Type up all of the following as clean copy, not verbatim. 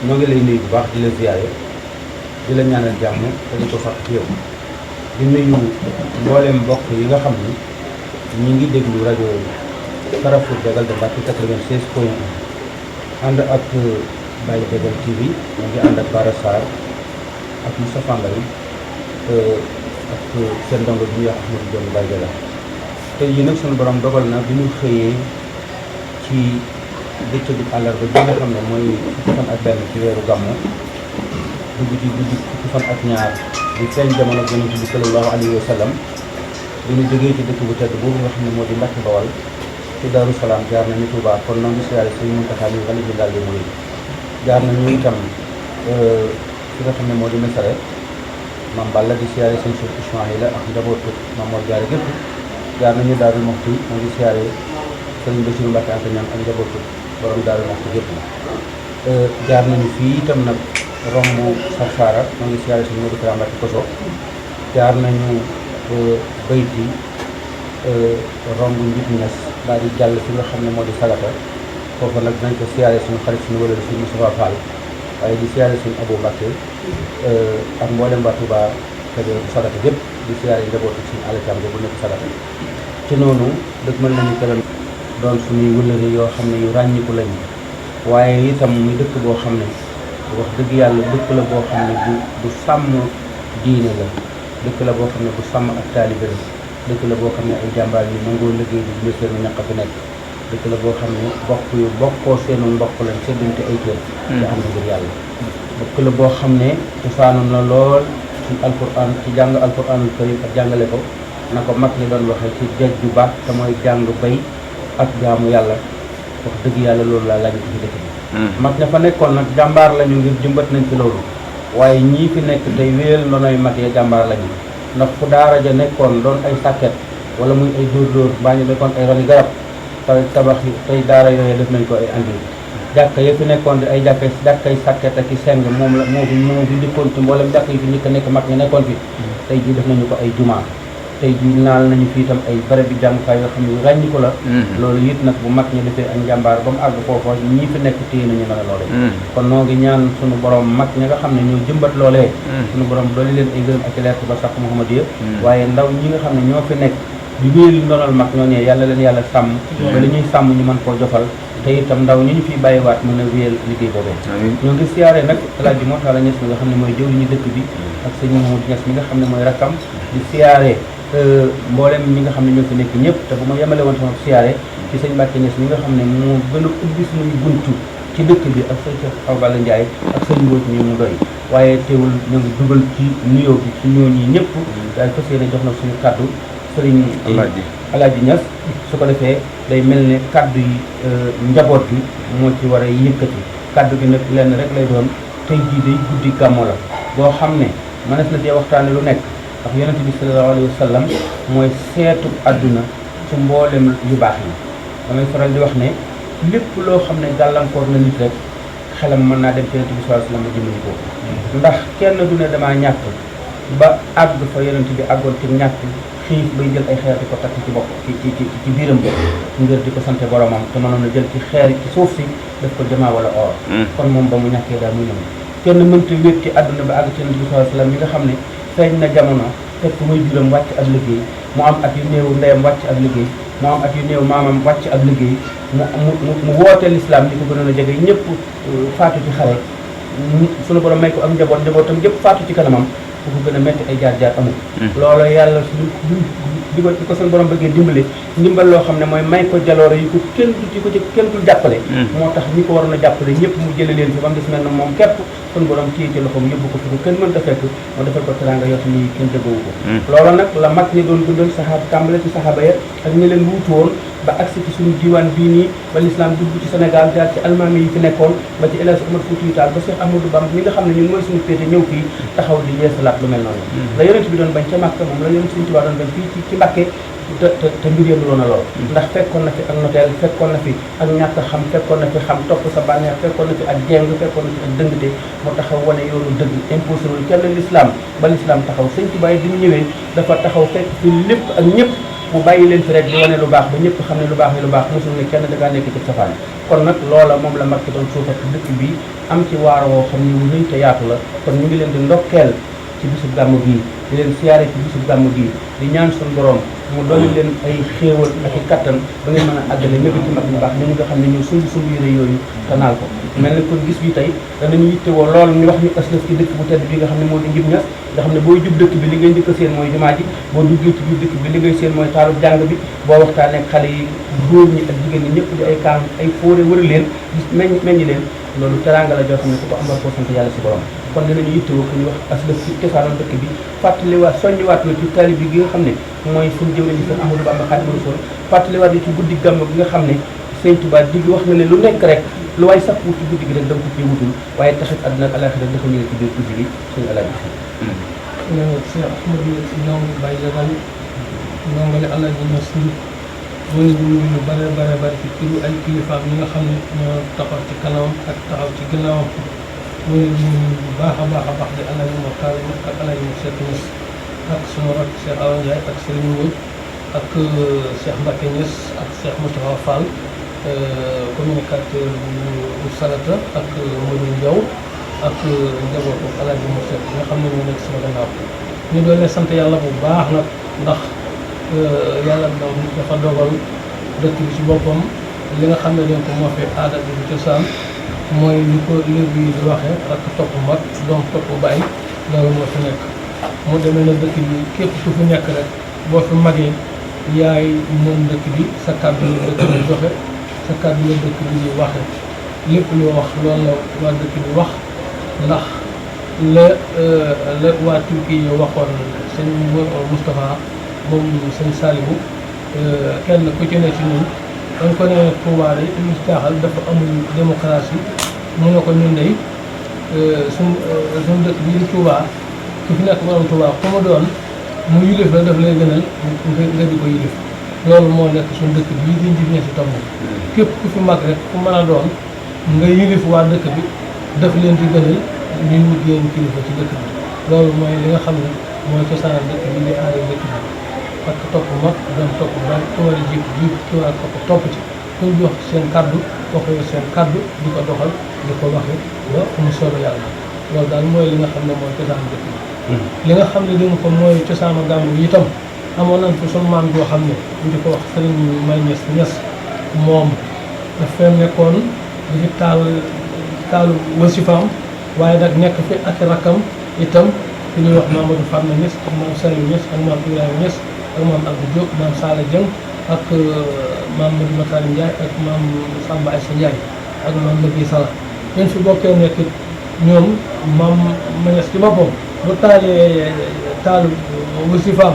ñoo ngi lay nuyu bu baax di la ziyaare di la ñaanal jàmm te di ko sax ci yow di nuyu mboolem mbokk yi nga xam ni ñi ngi déglu rajo Carrefour Bégal de Mbacké 96.1 ànd ak Baye Bégal TV ñoo ngi ànd ak Bara Sarr ak Moustapha Mbaye ak seen ndongo bi ñuy wax Ahmadou Dione Baye Bégal tey yi nag suñu borom dogal na bi ñu xëyee ci bëccëgu àllarba bi nga xam ne mooy fukki fan ak benn ci weeru gàmmu dugg ci guddi fukki fan ak ñaar di feeñ jamono Yonent bi sallallahu alayhi wa sallam bi ñu jógee ci dëkk bu tedd boobu nga xam ne moo di Mbàkke Bawal ci Daaru Salaam jaar nañu Tuubaa kon noonu siyaare Sëriñ Muntaxa mi xalifa bi daal di muy jaar nañu itam fi nga xam ne moo di Mesere Maam Balla di siyaare seen suuf Ismaïla ak njabootu Maam Mor Jaara gépp jaar nañu Daaru Muxti moo ngi siyaare Sëriñ Bassirou Mbacké Anta Niang ak njabootu borom Daaru Muxti gépp jaar nañu fii itam nag romb Sarsara moo ngi siyaare sëriñ Modou Kara Mbacké Koso jaar nañu Bayti romb Njit Ñas daal di jàll fi nga xam ne moo di Sagata foofu nag dinañ ko siyaare suñu xarit suñu wala suñu Moustapha Fall waaye di siyaare suñu Abou Mbacké ak mboolem waa Touba Kébé bu Sagata gépp di siyaare njabootu suñu Alacam bu nekk Sagata ci noonu dëgg mën nañu këram doon suñuy wëllëre yoo xam ne yu ràññiku lañu waaye itam muy dëkk boo xam ne wax dëgg yàlla dëkk la boo xam ne bu sàmm diine la dëkk la boo xam ne bu sàmm ak taalibe la dëkk la boo xam ne ay jàmbaar yu nangoo liggéey di jël seen ñaq fi nekk dëkk la boo xam ne bokk yu bokkoo seenu mbokk lañ seddante ay kër te am na ngir yàlla dëkk la boo xam ne cosaanoon na lool ci alquran ci jàng alquranul karim ak jàngale ko na ko mag ñi doon waxee ci géej ju baax te mooy jàng bay ak jaamu yàlla wax dëgg yàlla loolu laa laaj ci dëkk bi mag ña fa nekkoon nag jàmbaar lañu ngir jëmbat nañ ci loolu waaye ñii fi nekk tey wéyal ndonoy mag ya jàmbaar lañu ndax fu daara ja nekkoon doon ay sàkket wala muy ay dóor mbaa ñu nekkoon ay roni garab tey tabax yi tey daara yooyu def nañ ko ay andi jàkka ya fi nekkoon di ay jàkkay sàkket ak i seng moom la moo fi njëkkoon ci mboolem jàkk yi fi njëkk a nekk mag ña nekkoon fi tey jii def nañu ko ay jumaa tey jii naal nañu fi itam ay barab bi jàngukaay yoo xam ne ràññi ko la loolu it nag bu mag ñi defee ak njàmbaar ba mu àgg foofa ñii fi nekk téye nañu na loole kon noo ngi ñaan suñu borom mag ñi nga xam ne ñoo jëmbat loolee suñu borom dooli leen ay gërëm ak leer ba sax Muhammad yëpp waaye ndaw ñi nga xam ne ñoo fi nekk di wéyal ndonal mag ñoo ñee yàlla leen yàlla sàmm ba li ñuy sàmm ñu mën koo jofal te itam ndaw ñi ñu fiy bàyyiwaat mën a wéyal liggéey boobee ñoo ngi siyaare nag El Hadji Mortalla Niass mi nga xam ne mooy jëwriñu dëkk bi ak sëñ Mouhamadou Niass mi nga xam ne mooy rakkam di siyaare mboolem ñi nga xam ne ñoo fi nekk ñëpp te bu ma yemale woon sama siyaare ci sëñ Mbacké Niass mi nga xam ne moo gën a ubbi suñuy buntu ci dëkk bi ak sëñ Cheikh Awa Balla Ndiaye ak sëñ Mbodj mi mu doy waaye teewul ñu ngi dugal ci nuyoo bi ci ñooñu ñëpp daal fas yéene jox na suñu kàddu sëriñ Alaaji Niass su ko defee day mel ne kàddu yi njaboot bi moo ci war a yëkkati kàddu gi nag lenn rek lay doon tey jii day guddi gàmmu la boo xam ne mënees na cee waxtaane lu nekk ndax yonent bi sallallahu alayhi wa sallam mooy seetu àdduna ci mboolem yu baax yi damay faral di wax ne lépp loo xam ne gàllankoor na nit rek xelam mën naa dem ci yonent bi sallallahu alayhi wa sallam dimbali ko ndax kenn du ne damaa ñàkk ba àgg fa yonent bi àggoon ci ñàkk xiif bay jël ay xeer di ko takk ci bopp ci biiram bi ngir di ko sante boromam te mënoon a jël ci xeer ci suuf si def ko jamaa wala or kon moom ba mu ñàkkee daal muy ñëw kenn mënta wéet ci àdduna ba àgg ci yonent bi sallallahu alayhi wa sallam mi nga xam ne feeñ na jamono fekk muy juróom wàcc ab liggéey mu am at yu néew ndeyam wàcc ab liggéey mu am at yu néew maamam wàcc ab liggéey mu woote lislaam ñi ko gënoon a jege ñëpp faatu ci xare suñu borom may ko ak njabootam yëpp faatu ci kanamam fu ko gën a metti ay jaar-jaar amul loolu yàlla di ko suñu borom bëggee dimbale ndimbal loo xam ne mooy may ko jaloore yi ko kenn dul jàppale moo tax ñi ko waroon a jàppale ñëpp mu jële leen fi ba mu des mel na moom képp suñu borom téye ci loxoom yóbbu ko fi ko kenn mënta fekk moo defal ko teranga yoo xam ne kenn dëggawu ko loolu nag la mag ñi doon dundal saxaaba tàmbale ci saxaaba ya ak ñi leen wuutu woon ba agsi ci suñu diwaan bii nii ba l'islam dugg ci Sénégal jaar ci almaami yi fi nekkoon ba ci El Hadji Omar Foutiyou Tall ba Cheikh Ahmadou Bamba mi nga xam ne ñun mooy suñu féete ñëw fii taxaw di yeesalaat lu mel noonu la yonent bi doon bañ ca Màkka moom la yonent Sëriñ Tuubaa doon bañ fii ci Mbàkke te mbir yëndu loon na lool ndax fekkoon na fi ak noteel fekkoon na fi ak ñàkk xam fekkoon na fi xam topp sa bànneex fekkoon na fi ak jeng fekkoon na fi ak dëngte moo taxaw wane yoonu dëgg imposé wul kenn l'islam ba l'islam taxaw Sëriñ Tuubaa bi mu ñëwee dafa taxaw fekk fi lépp ak ñëpp mu bàyyi leen fi rek di wane lu baax ba ñëpp xam ne lu baax ne lu baax mosul ne kenn da ngaa nekk ci safaan kon nag loola moom la mag ki doon suufat dëkk bi am ci waar woo xam ne wu rëy te yaatu la kon ñu ngi leen di ndokkeel ci bisub gàmm bii di leen siyaare ci bisub gàmm bii di ñaan suñu borom mu dolli leen ay xéewal ak i kattan ba ngeen mën a àggale lépp ci mag ñu baax ñu nga xam ne ñoo sumb sumb yére yooyu te naal ko mel ni kon gis bi tey danañu yittewoo lool ñu wax ñu aslëf ci dëkk bu tedd bi nga xam ne moo di Ngib Ñas nga xam ne booy jub dëkk bi li ngay njëkk a seen mooy jumaa ji boo duggee ci biir dëkk bi li ngay seen mooy taalub jàng bi boo waxtaanee ak xale yi góor ñi ak jigéen ñi ñëpp di ay kaam ay fóore wëra leen gis meññi leen loolu teraanga la joo xam ne ku ko am war koo sant yàlla si borom kon dinañu yittewoo ku ñu wax aslëf ci cosaanam dëkk bi fàttaliwaat soññiwaat na ci taalib bi gi nga xam ne mooy suñu jëwriñ ji sëñ Ahmadou Bamba Khadimu Rasuul fàttaliwaat yi ci guddi gàmm gi nga xam ne Sëñ Tuubaa digg wax na ne lu nekk rek lu waay sax wut ci guddi gi rek da nga ko ciy wutul waaye taxit àdduna ak àllaaxira dafa ñëw ci biir guddi gi suñu alaaji Cheikh Ahmadou ñoo ngi bàyyi jagal ñoo ngi alaaji Ñas Ndip ñoo ngi nuyu lu bare bare bare ci turu ay kilifaam yi nga xam ne ñoo taxaw ci kanamam ak taxaw ci ginnaawam ñoo ngi nuyu bu baax a baax di alaaji Mokhtar ak alaaji Moussa Seck Ñas ak sunu rak Cheikh Awa Ndiaye ak Serigne Ngoy ak Cheikh Mbacke Ñas ak Cheikh Moustapha Fall communicateur bu Salata ak Modou Ndiaw ak njabootu alaaji Moussa Seck nga xam ne ñoo nekk sama gannaaw ñu doon sant yàlla bu baax nag ndax yàlla dafa dogal dëkk bi ci boppam li nga xam ne dañ ko moo fi aada bi bu cosaan mooy li ko léegi di waxee ak topp mag doom topp bàyyi loolu moo fi nekk mu demee na dëkk bi képp ku fi nekk rek boo fi magee yaay moom dëkk bi sa kàddu la dëkk bi joxe sa kàddu la dëkk bi di waxe lépp loo wax loolu la waa dëkk bi wax ndax la waa Turquie yi waxoon sëñ Moustapha moom sëñ Saliou kenn ku ci ne ci ñun dañ ko ne Touba yi ñu jaaxal dafa amul démocratie mu ne ko ñun day suñ dëkk bii di Touba ku fi nekk borom Touba ku mu doon mu yilif la daf lay gënal nga di ko yilif loolu moo nekk suñ dëkk bii di Ngib Ñas tomb képp ku fi mag rek ku mën a doon nga yilif waa dëkk bi daf leen di gënal ñuy wut yéen kilifa ci dëkk bi loolu mooy li nga xam ne mooy cosaanal dëkk bi di aada dëkk bi parce que topp mag doon topp ba ki war a jiitu ki war a topp ci ku ñu jox seen kaddu waxee seen kaddu di ko doxal di ko waxe ba mu soobee yàlla loolu daal mooy li nga xam ne mooy cosaanu dëkk bi li nga xam ne dina ko mooy cosaanu gàmmu yi itam amoon nañ fi sunu maam joo xam ne ñu di ko wax sëriñ May Ñas moom dafa nekkoon di fi taalu wasifaam waaye nag nekk fi ak rakkam itam ku ñuy wax Mamadou Fatma Ñas ak maam Saliou Ñas ak maam Ibrahima Ñas ak maam Abdou Diop maam Sala Dieng ak maam Madi Matar Ndiaye ak maam Samba Aïssa Ndiaye ak maam Lëggi Sala ñun fi bokkee nekk ñoom maam Mañas ci boppam bu taalee taalu wasifaam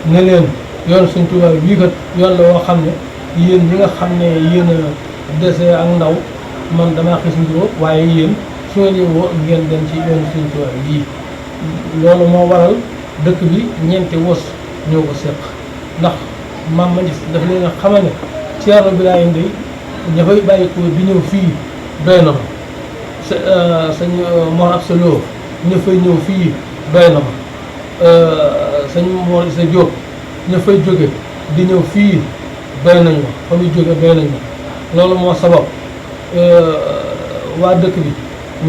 ne leen yoon Sëñ Tuubaa bii kat yoon la woo xam ne yéen ñi nga xam ne yéen a dese ak ndaw man damaa xis ndoo waaye yéen su ngeen yowoo ngeen dem ci yoonu Sëñ Tuubaa bii loolu moo waral dëkk bi ñeenti wos ñoo ko seq ndax maam Mañas daf leen a xamal ne Ceerno Birahim day dafay bàyyi ko di ñëw fii doy na ma sëñ Mor Absa Lo ña fay ñëw fii doy na ma sëñ Mor Isa Diop ña fay jóge di ñëw fii doy nañu ma fa muy jóge doy nañu ma loolu moo sabab waa dëkk bi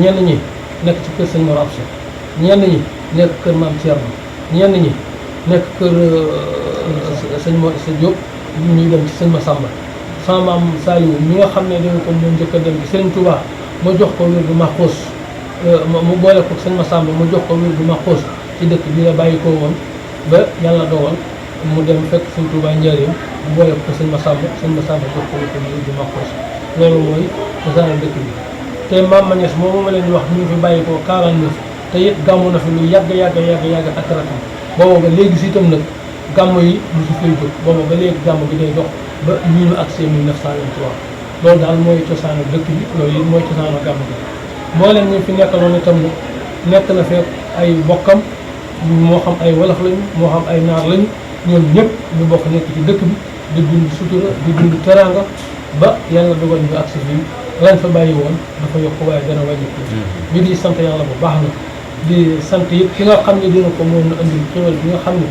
ñenn ñi nekk ci kër sëñ Mor Absa ñenn ñi nekk kër maam Thierno ñenn ñi nekk kër sëñ Mor Isa Diop ñuy dem ci sëñ Massamba sama maam Saliou mi nga xam ne dañu ko moom njëkk a dem ci Sëriñ Touba mu jox ko wér gu maxuus mu boole ko sëñ Massamba mu jox ko wér gu maxuus ci dëkk bi la bàyyi ko woon ba yàlla dogal mu dem fekk sëñ Touba Njaaréem mu boole ko sëñ Massamba jox ko wér gu maxuus loolu mooy cosaanu dëkk bi te maam Mañas moomu ma leen di wax ñu ngi fi bàyyi ko 49 te it gàmmu na fi lu yàgg ak rakam boobu ba léegi si itam nag gàmmu yi lu si fay jóg boobu ba léegi gàmmu bi day dox ba ñu accès 1923 loolu daal mooy cosaanu dëkk bi loolu it mooy cosaanu gàmmu bi moo leen ñu fi nekkaloon itam nag nekk na fekk ay bokkam moo xam ay wolof lañu moo xam ay naar lañu ñoom ñëpp ñu bokk nekk ci dëkk bi di dund sutura di dund teraanga ba yàlla dogal ñu accès fii lañ fa bàyyi woon dafa yokk waaye dana wàññiku ñu di sant yàlla bu baax na di sant it ki nga xam ne dina ko mën a andil xéwal bi nga xam ne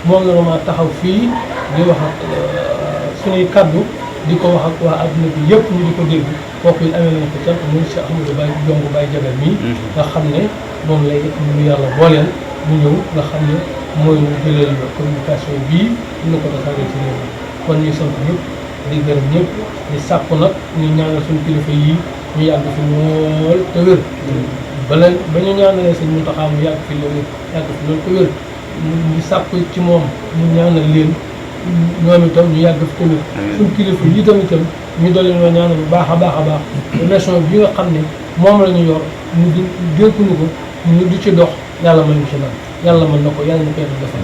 moom la ma taxaw fii di wax ak suñuy kaddu di ko wax ak waa adduna bi yëpp ñu di ko dégg kooku it amee nañ ko cant muy Cheikh Ahmadou Baye Jongu Baye Jagal mii nga xam ne moom lay ñu yàlla booleel mu ñëw nga xam ne mooy ñu jëleel communication bii ñu ko tasaaree ci réew mi kon ñuy sant ñëpp di gërëm ñëpp di sàkku nag ñu ñaanal suñu kilifa yii ñu yàgg fi lool te wér bala ba ñu ñaanalee sëñ Mountakha mu yàgg fi loolu te wér ñu sàkku ci moom ñu ñaanal leen ñoom itam ñu yàgg fi te wér suñu kilifa yi itam ñu dolli ñoo ñaanal bu baax a baax a baax nation bi nga xam ne moom la ñu yor ñu di dénkuñu ko ñu di ci dox yàlla mën ñu ci nag yàlla mën na ko yàlla na ko yàlla defal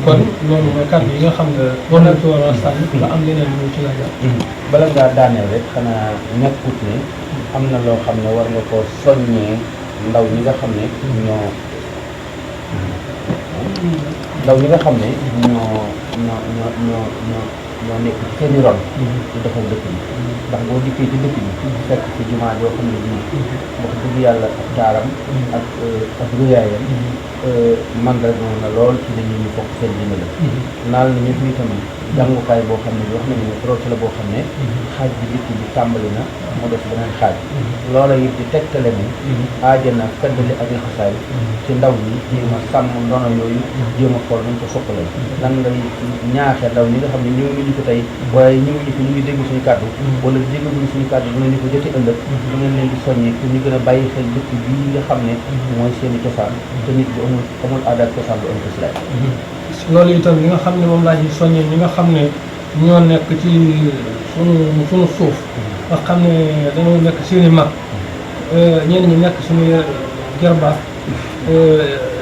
kon loolu mooy kàddu yi nga xam ne war nañ ci war a sànni nga am leneen ñu ci laajal bala ngaa daaneel rek xanaa ñàkkut ne am na loo xam ne war nga ko soññee ndaw ñi nga xam ne ñoo ñoo nekk ci seen i ron ci defal dëkk bi ndax boo dikkee ci dëkk bi fekk ci jumaa joo xam ne bii wax dëgg yàlla ak taaram ak ruyaayam mandarga na lool ci dañuy ñu fokk seen dina la naal na ñëpp itam jàngukaay boo xam ne bi wax nañu ne projet la boo xam ne xaaj bi dëkk bi tàmbali na moo des beneen xaaj loola it di tegtale ne aaja na feddali ak laxasaay ci ndaw ñi jéem a sàmm ndono yooyu jéem a xool nañ ko soppalal lan ngay ñaaxe ndaw ñi nga xam ne ñëw ngi ñu ko tey waaye ñëw ñu fi ñu ngi dégg suñu kàddu wala déggaguñu suñu kàddu dina ñu ko jëti ëllëg du ngeen leen di soññee pour ñu gën a bàyyi xel dëkk bii nga xam ne mooy seeni cosaan te nit bi amul aada ak cosaan bu am ko si laay loolu itam li nga xam ne moom laa ci soññee ñi nga xam ne ñoo nekk ci sunu suuf nga xam ne dañoo nekk seeni mag ñenn ñi nekk suñu jarbaat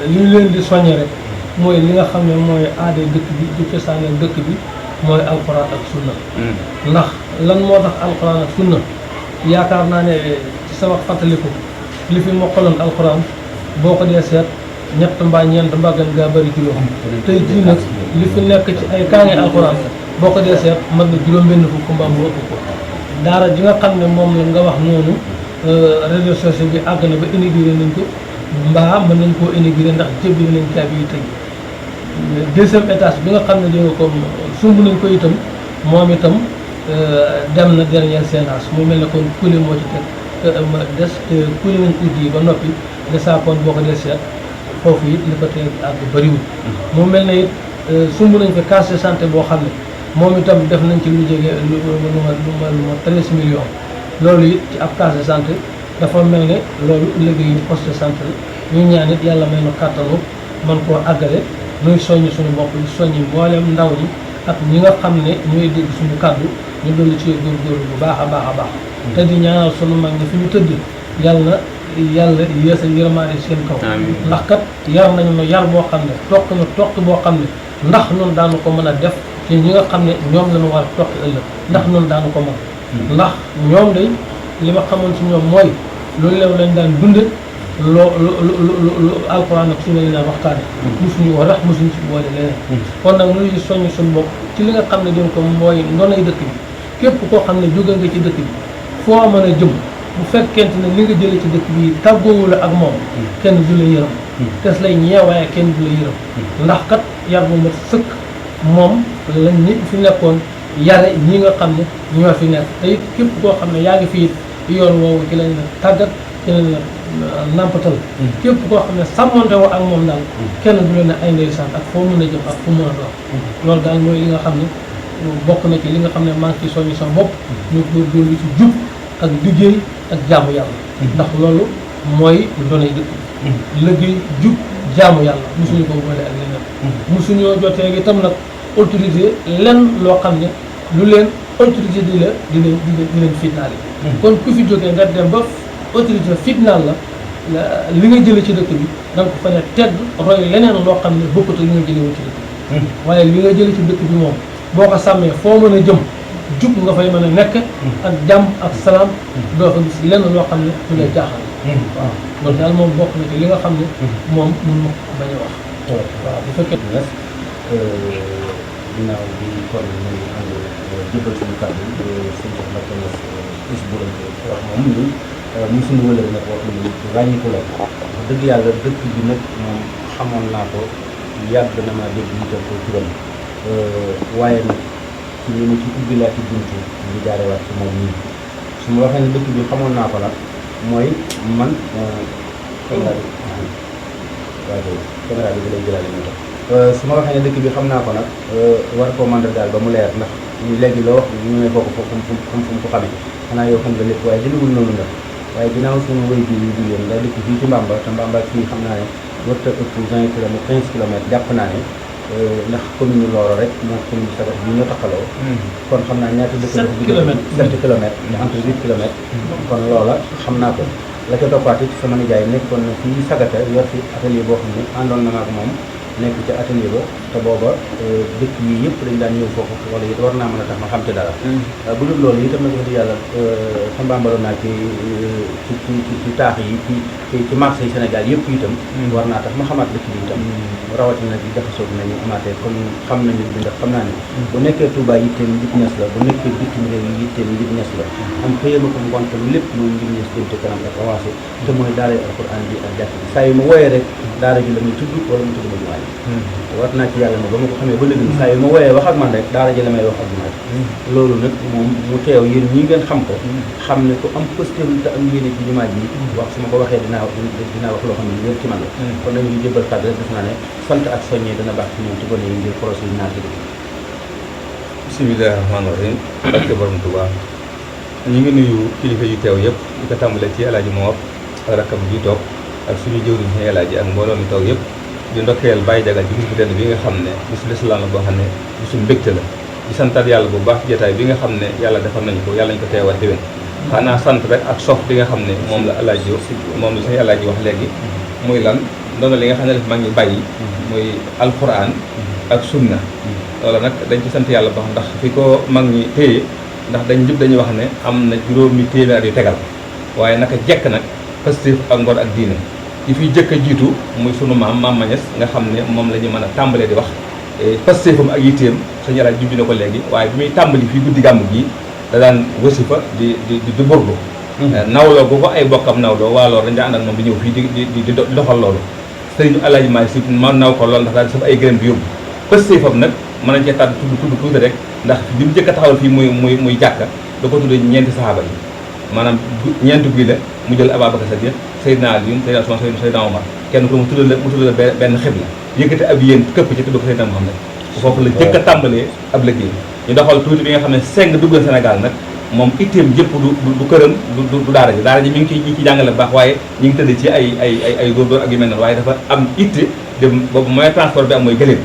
li ñu leen di soññee rek mooy li nga xam ne mooy aada dëkk bi di cosaanal dëkk bi mooy alxuraan ak sunna ndax lan moo tax alxuraan ak sunna yaakaar naa ne ci sama fàttaliku li fi mokkaloon alxuraan boo ko dee seet ñett mbaa ñeent mbaa gën gaa bëri kilo tey jii nag li fi nekk ci ay kaange alxuraan boo ko dee seet mën na juróom-benn fukk mbaa mu ëpp ko daara ji nga xam ne moom la nga wax noonu réseaux sociaux bi àgg na ba inauguré nañ ko mbaa mën nañ koo inauguré ndax jébbi nañ caabi yi tey deuxième étage bi nga xam ne danga ko sumb nañ ko itam moom itam dem na dernière séance mu mel ne kon kuli moo ci teg des te kuli nañ uddi yi ba noppi desaa kon boo ko dee seet foofu it li ko teg àgg bëriwul mu mel ne it sumb nañ fa case de santé boo xam ne moom itam def nañ ci lu jege lu ma 13 millions loolu it ci ab case de santé dafa mel ne loolu liggéeyu poste de santé la ñu ñaan it yàlla may na kàttanu man koo àggale ñuy soññ suñu bopp di soññi mboolem ndaw ñi ak ñi nga xam ne ñooy dégg suñu kàddu ñu dolli ci góorgóorlu bu baax a baax a baax te di ñaanal suñu mag ñi fi ñu tëdd yàlla yeesal yërmaande seen kaw ndax kat yar nañu ma yar boo xam ne toq boo xam ne ndax noonu daanu ko mën a def ci ñi nga xam ne ñoom lañu war a toqi ëllëg ndax noonu daanu ko mën ndax ñoom day li ma xamoon ci ñoom mooy loolu leew lañ daan dunde lu alxuraan ak sunna yi naan waxtaane mosuñu wax mosuñu ci boole leneen kon nag nuy soññ suñu bopp ci li nga xam ne dén ko mooy ndonay dëkk bi képp koo xam ne jóge nga ci dëkk bi foo mën a jëm bu fekkente ne li nga jëlee ci dëkk bi tàggoowu la ak moom kenn du la yërëm tes lay ñee waaye kenn du la yërëm ndax kat yar bu mat sëkk moom lañ nit fi nekkoon yare ñi nga xam ne ñoo fi nekk te it képp koo xam ne yaa ngi fii yoon woowu ci lañ la tàggat ci lañ la nampatal képp koo xam ne sàmmonte woo ak moom daal kenn du leen ne ay ndeysaan ak foo mën a jëm ak fu mën a doon loolu daal mooy li nga xam ne bokk na ci li nga xam ne maa ngi ciy soññi sama bopp ñu góorgóorlu ci jub ak liggéey ak jaamu yàlla ndax loolu mooy ndonay dëkk liggéey jub jaamu yàlla mosuñu ko boole ak leneen mosuñoo jotee itam nag autorité lenn loo xam ne lu leen autorité di leen fitnaal yi kon ku fi jógee nga dem ba autorité fitnaal la li nga jële ci dëkk bi da nga ko fa ne tedd roy leneen loo xam ne bokkut ak li nga jële woon ci dëkk bi waaye li nga jële ci dëkk bi moom boo ko sàmmee foo mën a jëm jub nga fay mën a nekk ak jàmm ak salaam doo fa gis lenn loo xam ne du lay jaaxal waaw loolu daal moom bokk na ci li nga xam ne moom mun ma bañ a wax waaw bu fekkee ginnaaw bi kon ñu ànd jëbal suñu kàddu suñ sox la konos is buram wax moom ñun muy suñu wëlëre nag wax nañu ràññiku la wax dëgg yàlla dëkk bi nag moom xamoon naa ko yàgg na maa dégg itam ko turam waaye nag ci li ma ci ubbi laa ci buntu ñu jaarewaat ci moom nii su ma waxee ne dëkk bi xamoon naa ko nag mooy man caméra bi lay jëlaale ñu su ma waxee ne dëkk bi xam naa ko nag war koo mandargaal ba mu leer ndax léegi loo wax ñu ne kooku fu mu ko xamee xanaa yow xam nga lépp waaye jëliwul noonu nga waaye ginnaaw suñu wéy bi yu jigéen nga dëkk fii ci Mbamba te Mbamba fii xam naa ne warta ëpp 20 kilomètres 15 kilomètres jàpp naa ne ndax commune Looro rek moo commune Sabax bi ñoo taxaloo kon xam naa ñaata dëkk 7 kilomètres 7 kilomètres entre 8 kilomètres kon loola xam naa ko la ca toppaat it sama nijaay nekkoon na fii Sagata yor fi atelier boo xam ne àndoon na ak moom nekk ca atelier ba te booba dëkk yi yëpp dañ daan ñëw foofu wala it war naa mën a tax ma xam ci dara bu dul loolu itam nag wax dëgg yàlla sa mbambaloon naa ci taax yi ci marché yi Sénégal yëpp itam war naa tax ma xamaat dëkk bi itam rawatina bi jaxasoo nañu amaatee kon xam nañu bi ndax xam naa ne bu nekkee Touba yitteem njib ñes la bu nekkee bitim réew yi yitteem njib ñes la am xëyama ko ngontam lépp mooy njib ñes jëm ci kanam ak avancé te mooy daara alxuraan bi ak jàkk bi saa yu ma wooyee rek daara ji la muy tudd wala mu tudd ma jumaa ji war naa ci yàlla nag ba ma ko xamee ba léegi saa yu ma wooyee wax ak man rek daara ji la may wax ak jumaa ji loolu nag moom mu teew yéen ñi ngeen xam ko xam ne ku am posté te am yéene ci jumaa ji wax su ma ko waxee dinaa wax loo xam ne yéen ci man la kon nañu ñu jébal kàddu rek def naa ne sant ak soññee dana baax ci ñoom ci gone yi ngir projet yi naat yi bismillaahi rahmaani rahiim barke borom Tuubaa ñu ngi nuyu kilifa yu teew yëpp di ko tàmbale ci El Hadj Mor ak rakkam ji toog ak suñu jëwriñ si El Hadj ak mbooloo mi toog yëpp di ndokkeel Baye Jagal ci bis bu tedd bi nga xam ne bisu lislaam la boo xam ne bisu mbégte la di santaat yàlla bu baax jotaay bi nga xam ne yàlla defal nañu ko yàlla nañu ko teewaat déwén xanaa sant rek ak sof bi nga xam ne moom la El Hadj moom la suñu El Hadj wax léegi muy lan ndono li nga xam ne daf mag ñi bàyyi muy alquran ak sunna loolu nag dañ ci sant yàlla baax ndax fi ko mag ñi téye ndax dañuy wax ne am na juróomi téeméer yu tegal waaye naka jekk nag Pastef ak ngor ak diine yi fiy jëkk a jiitu muy sunu maam Mañas nga xam ne moom la ñu mën a tàmbalee di wax Pastefam ak yitteem suñu yàlla junj na ko léegi waaye bi muy tàmbali fii guddi gàmm gi da daan wasifa di burdu nawloo gu ko ay bokkam nawloo waa loolu dañ daa ànd ak moom di ñëw fii di doxal loolu sëriñ Alaaji Maalik Si ma naw ko loolu ndax daal di saf ay gërëm di yóbbu Pastefam nag mën nañ cee tànn tudd tuuti rek ndax bi mu njëkk a taxawal fii muy jàkka da ko tuddee ñeenti saxaaba yi maanaam ñeenti bii la mu jël Ababacar Sadiq Seydina Aliyu Seydina Usmaan Seydina Omar kenn ko mu tuddal benn xibla yëkkati ab yéen këpp ci tudd ko Seydina Muhammad foofu la jëkk a tàmbalee ab liggéey ñu doxal tuuti bi nga xam ne seng duggal Sénégal nag moom itteem jëpp du këram du daara ji mi ngi ci jàngale bu baax waaye ñu ngi tëdd ci ay góor ak yu mel noonu waaye dafa am itte dem boobu mooy transport bi am mooy gëléem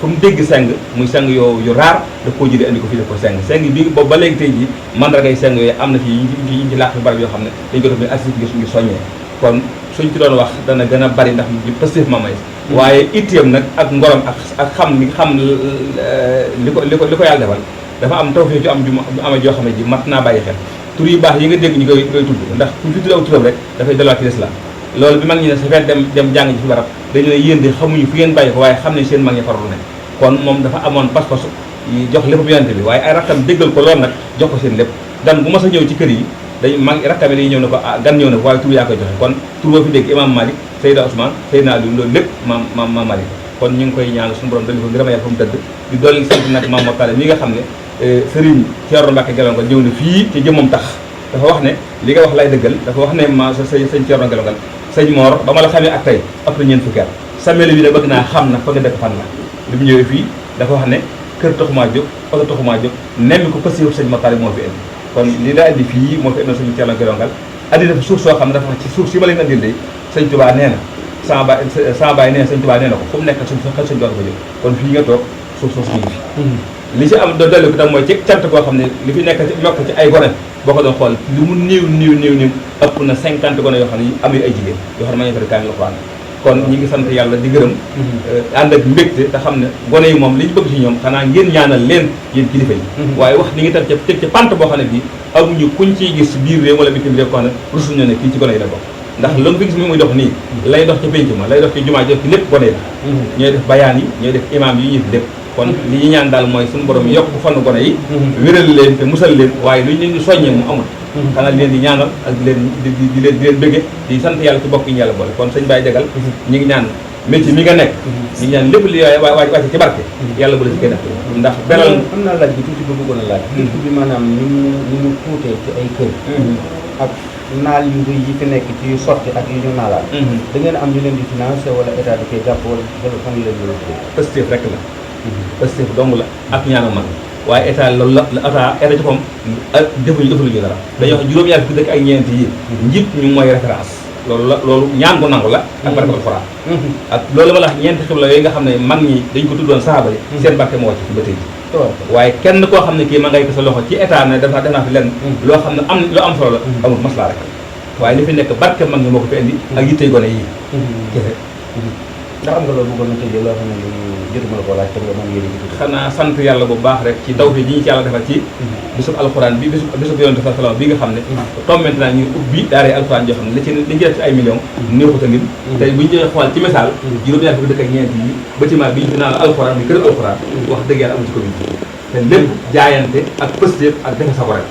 fu mu dégg seng muy seng yu raar daf koo jëlee andi ko fii def ko seng bi boobu ba léegi tey ji mandargay seng yooyu am na fi yi ci làq barab yoo xam ne dañ ko def ni assist ngir soññee kon suñ ci doon wax dana gën a bari ndax Pastef ma may waaye itteem nag ak ngorom ak xam li ko yàlla defal dafa am tawfeex ju am ju amee joo xam ne ji mat naa bàyyi xel tur yu baax yi nga dégg ñu koy tudd ndax ku fi tudd aw turam rek dafay delluwaat ci lislaam loolu bi mag ñi ne sa fekk dem jàng ji fi barab dañu ne yéen de xamuñu fu ngeen bàyyi ko waaye xam ne seen mag ñi farlu ne kon moom dafa amoon pas-pas jox lépp yonente bi waaye ay rakkam déggal ko loolu nag jox ko seen lépp dan bu mas a ñëw ci kër yi dañ mag rakkam yi dañuy ñëw ne ko gan ñëw na ko waaye tur yaa koy joxe kon tur boo fi dégg imam Malik Seydina Ousmane Seydina Aliou loolu lépp maam Malik kon ñu ngi koy ñaan suñu borom dañu ko ngërëma yàlla fa mu dëdd di dolli sant nag maam Mor Talla mi nga xam ne Serigne Thierno Mbacke Gelongal ñëw na fii ci jëmmam tax dafa wax ne li nga wax lay dëggal dafa wax ne ma sëñ Thierno Gelongal sëñ Mor ba ma la xamee ak tey ëpp na ñeent fukki at samelu bi ne bëgg naa xam na fa nga dëkk fan la li mu ñëwee fii dafa wax ne kër taxumaa jóg oto taxumaa jóg nemmi ko Pastef sëñ Mor Talla moo fi indi kon li la indi fii moo fi indi sëñ Thierno Gelongal andi dafa suuf soo xam ne dafa ci suuf si ma leen andil de sëñ Touba nee na sama baay nee na sëñ Touba nee na ko fu mu nekk suñ sëñ doon ko jël kon fii nga toog suuf soosu ñu ngi fi li ci am do dellu ko tam mooy ci cant koo xam ne li fi nekk ci yokk ci ay gone boo ko doon xool li mu néew ëpp na 50 gone yoo xam ne am ay jigéen yoo xam ne ma ñu fari kaamil Alxuraan kon ñi ngi sant yàlla di gërëm ànd ak mbégte te xam ne gone yi moom li ñu bëgg ci ñoom xanaa ngeen ñaanal leen yéen kilifa yi waaye wax ni ngi tam teg ci pant boo xam ne bii amuñu kuñ ciy gis biir réew wala bitim réew ko xam ne rusuñu ne kii ci gone yi la bokk ndax loolu fi gis mi muy dox nii lay dox ci pénc ma lay dox ci jumaa ji ci lépp gone yi la ñooy def bayaan yi ñooy def imaam yi ñuy def lépp kon li ñu ñaan daal mooy suñu borom yokk fann gone yi wéral leen te musal leen waaye lu ñu leen di soññee mu amul xanaa leen di ñaanal ak di leen bëgge di sant yàlla ci bokk yi ñu yàlla boole kon sëñ Baye Jagal ñi ngi ñaan métier mi nga nekk ñu ñaan lépp li wàcc ci barke yàlla bu la ci kenn ndax beral am naa laaj bi tuuti ba bëggoon a laaj dëkk bi maanaam ni mu tuutee ci ay kër ak naal yu rëy yi fi nekk ci yu sotti ak yu ñu naalaat da ngeen am ñu leen di financé wala état da koy jàpp wala fan leen loolu Pastef rek la Pastef dong la ak ñaanu mag waaye état loolu la état ci moom defuñu dara dañoo wax juróom-ñaar fukki dëkk ak ñeent yi njiit ñu mooy référence loolu ñaan ko nangu la ak barke alxuraan ak loolu ma la wax ñeenti xibla yooyu nga xam ne mag ñi dañ ko tuddoon saaba yi seen barke moo wàcc ci ba tey waaye kenn koo xam ne kii ma ngay ko sa loxo ci état ne def naa fi lenn loo xam ne lu am solo la amul maslaa rek waaye li fi nekk barke mag ñi moo ko fi indi ak yittey gone yi kese ndax am nga loolu bëggoon na tëjee loo xam ne jotuma la ko laaj te nga mën yéene ci xanaa sant yàlla bu baax rek ci taw fi ji ñu ci yàlla defal ci bisub alxuraan bi bisub yonent sallallahu alayhi wasallam bi nga xam ne toog maintenant ñu ubbi daaree alxuraan joo xam ne li ci def ci ay millions néexut a nit tey bu ñu joxee xool ci misaal juróom-ñaar fukki dëkk ak ñeent yi bâtiment bi ñu fi naan alxuraan bi kër alxuraan wax dëgg yàlla amu ci commune te lépp jaayante ak pëstéef ak defe sa ko rek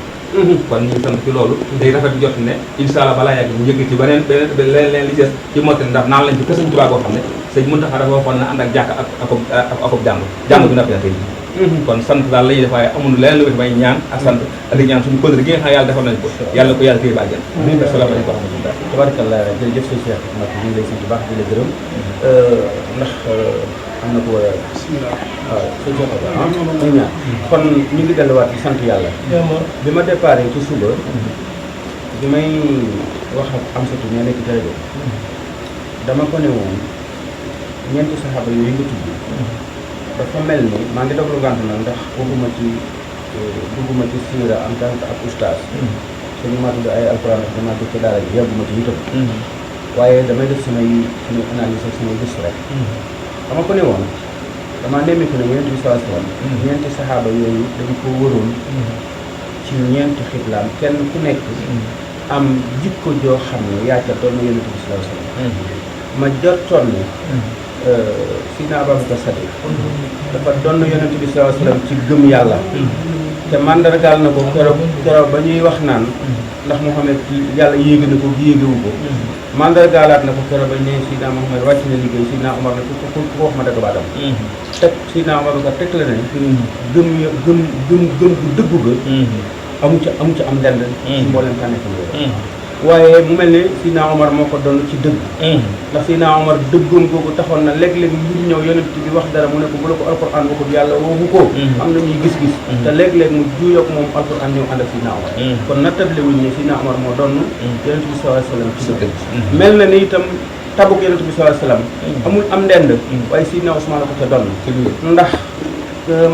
kon ñu ngi sant ci loolu day rafet jot ne incha allah balaa yàgg ñu yëg ci beneen li des ci mottali ndax naan lañ ci kër Sëñ Tuubaa boo xam ne sëñ Muntaxa dafa waxoon na ànd ak jàkk ak jàng bi noppi na tey kon sant daal la ñuy def waaye amuñu leneen lu ko may ñaan ak sant ak di ñaan suñu kóllëre gi nga xam ne yàlla defal nañ ko yàlla ko yàlla téye ba àjjana asalaamaaleykum wa rahmatulah tabarakallah jërëjëf sëñ Cheikh Mbacke ñu ngi lay sant bu baax di la gërëm ndax am na ko war a waaw sëñ Cheikh ñu ñaan kon ñu ngi delluwaat di sant yàlla bi ma déparé ci suba bi may wax ak am satu ñoo nekk ci rajo dama ko ne woon ñeenti saxaaba yooyu nga tudd dafa mel ni maa ngi doglu ngant na ndax dugguma ci siira en tant que ak oustaz suñu maa tudd ay alquran ak damaa tudd ci daara ji yàgguma ci itam waaye damay def samay analyse ak samay gëstu rek dama ko ne woon damaa nemmi ko ne Yonent bi sallallahu alayhi wasallam ñeenti saxaaba yooyu dañ ko wëroon ci ñeenti xiblaam kenn ku nekk am jikko joo xam ne yaa ca doon Yonent bi sallallahu alayhi wasallam ma jortoon ne Sidna Abubakar Sadiq dafa doon Yonent bi sallallahu alayhi wasallam ci gëm yàlla te mandargaal na ko keroog ba ñuy wax naan ndax Muhammad yàlla yéegi na ko yéegewu ko mandargaalaat na ko keroog ba ñu ne Sidna Muhammad wàcc na liggéey Sidna Omar ne ku wax ma dëgg baatam teg Sidna Abubakar teg la ne gëm bu dëggu ga amu ci am ndend ci mboolem tànneefam yooyu waaye mu mel ne Sidna Omar moo ko doon ci dëgg ndax Sidna Omar dëggoon googu taxoon na léeg-léeg mbir ñëw Yonent bi wax dara mu ne ko bu la ko alquran waxul yàlla waxu ko am na ñuy gis-gis te léeg-léeg mu juuyoog moom alquran ñëw ànd ak Sidna Omar kon nattable wuñ ne Sidna Omar moo doon Yonent bi sallallahu alayhi wasallam ci dëgg mel na ni itam tabuk Yonent bi sallallahu alayhi wasallam amul am ndend waaye Sidna Ousmane la ko ca doon ndax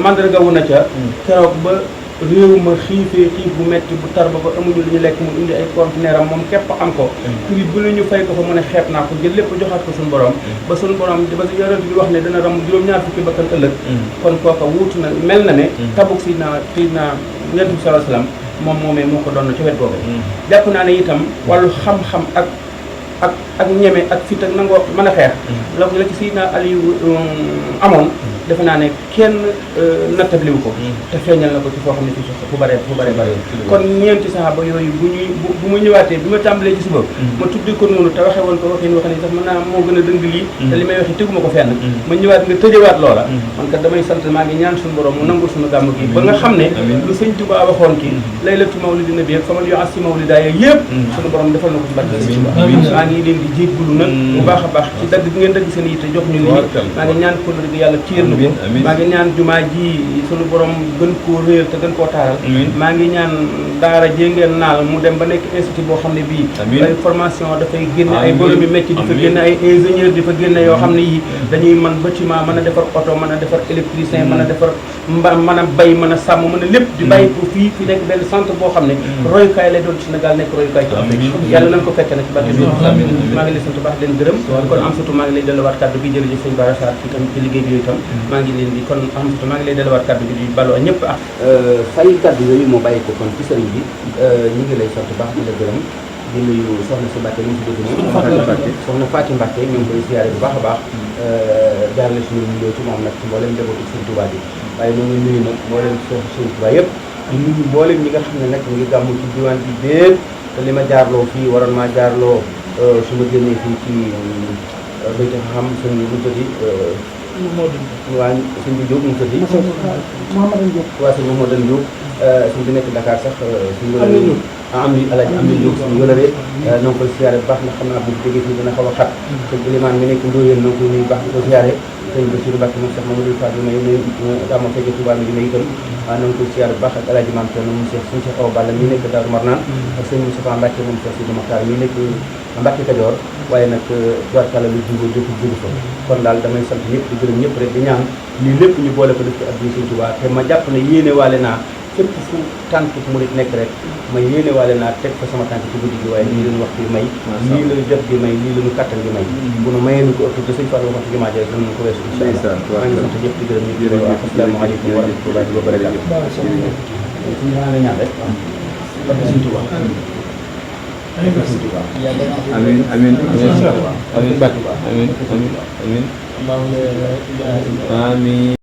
mandarga wu na ca keroog ba réew ma xiifee xiif bu metti bu tar ba amuñu lu ñu lekk mu indi ay conteneur am moom képp am ko prix bu la ñu fay ko fa mu ne xeeb naa ko jël lépp joxaat ko suñu borom ba suñu borom ba Yonent bi wax ne dana ram juróom-ñaar fukki bakkan ëllëg kon kooka wuutu na mel na ne tabuk Sidna Yonent bi sallallahu alayhi wasallam moom moomee moo ko doon ci wet boobu jàpp naa ne itam wàllu xam-xam ak ñeme ak fit ak nangoo mën a xeex la ci Sidna Aliyu amoon defe naa ne kenn nattabliwu ko te feeñal na ko ci foo xam ne fii fu bare kon ñeenti saxaaba yooyu bu mu ñëwaatee bi ma tàmbalee ci suba ma tuddi ko noonu te waxee woon ko waxee ni wax ne sax mën naa moo gën a dëng lii te li may waxee teguma ko fenn ma ñëwaat nga tëjewaat loola man kat damay sant maa ngi ñaan suñu borom mu nangul suñu gàmm gi ba nga xam ne lu sëñ Tuubaa waxoon ki laylatu mawlidi nabi ak faman yu'assi mawlida yëpp suñu borom defal na ko ci barke sëñ Tuubaa maa ngi leen di jéggulu nag bu baax a baax ci dagg gi ngeen dagg seen yitte jox ñu lii maa ngi ñaan kóllëre gi yàlla téer na ko maa ngi ñaan jumaa ji suñu borom gën koo réel te gën koo taaral maa ngi ñaan daara jee ngeen naal mu dem ba nekk institut boo xam ne bii ay formation dafay génne ay boromi métier di fa génne ay ingénieur di fa génne yoo xam ne yi dañuy mën bâtiment mën a defar oto mën a defar électricien mën a defar mën a bay mën a sàmm mën a lépp di bàyyi ko fii nekk benn centre boo xam ne royukaay lay doon Sénégal nekk royukaay ci Afrique yàlla nañ ko fekke na ci barke bi maa ngi leen sant baax leen gërëm kon am surtout maa ngi lay delluwaat kàddu bi jërëjëf sëñ Bara Sarr ci tam ci liggéey bi yooyu tam maa ngi leen di kon am surtout maa ngi lay delluwaat kàddu bi di baloo ñëpp ak fay kàddu yooyu moo bàyyi ko kon ci sëriñ bi ñu ngi lay sant baax di la gërëm di nuyu soxna si Mbacke ñu si dégg moom soxna Fatou Mbacke ñu ngi koy siyaare bu baax a baax jaarale suñu nuyoo ci moom nag ci mboolem njabootu Sëriñ Tuubaa bi waaye ñu ngi nuyu nag mboolem Sëriñ Tuubaa yëpp di nuyu mboolem ñi nga xam ne nag ñu ngi gàmmu ci diwaan bi bépp te li ma jaarloo fii waroon maa jaarloo su ma génnee fii ci béyti xam sëñ bi mu tëddi waa sëñ bi Diop mu tëddi Mouhamadou Diop. waa sëñ Mouhamadou Diop sëñ bi nekk Dakar sax suñu am ni alaaji am ni Diop suñu wëlëree na nga koy siyaare bu baax ndax xam naa bu jógee fii dina xaw a xat sëñ Ilimaan mi nekk Ndoyeen na nga koy nuyu baax di ko siyaare sëñ Bassirou Mbacke moom sax Mamadou Fall bi may dama fekk Touba mi dina itam na nga koy siyaare bu baax ak alaaji Maam Thierno moom Cheikh suñu Cheikh Awa Balla mi nekk Daaru Marnaan ak sëñ Moustapha Mbacke moom Cheikh Sidi Mokhtar mi nekk Mbacke Kajoor waaye nag tubaarkàlla lu jógo jógu fa kon daal damay sant ñëpp di gërëm ñëpp rek di ñaan lii lépp ñu boole ko def ci addiya Sëñ Tuubaa te ma jàpp ne yéene waale naa fépp fu tànk murit nekk rek ma yéene waale naa teg fa sama tànk ci guddi gi waaye lii lañu wax di may lii lañu jot di may lii lañu kàttan di may bu nu mayee lu ko ëpp te Sëñ Fallu waxoon ci jumaa ji rek danañu ko weesu incha allah maa ngi sant ñëpp di gërëm ñëpp di wax asalaamaaleykum wa rahmatullahi wa barakaatu suñu xanaa nga ñaan rek parce que Sëñ Tuubaa amiin amiin amiin amiin amiin amiin amiin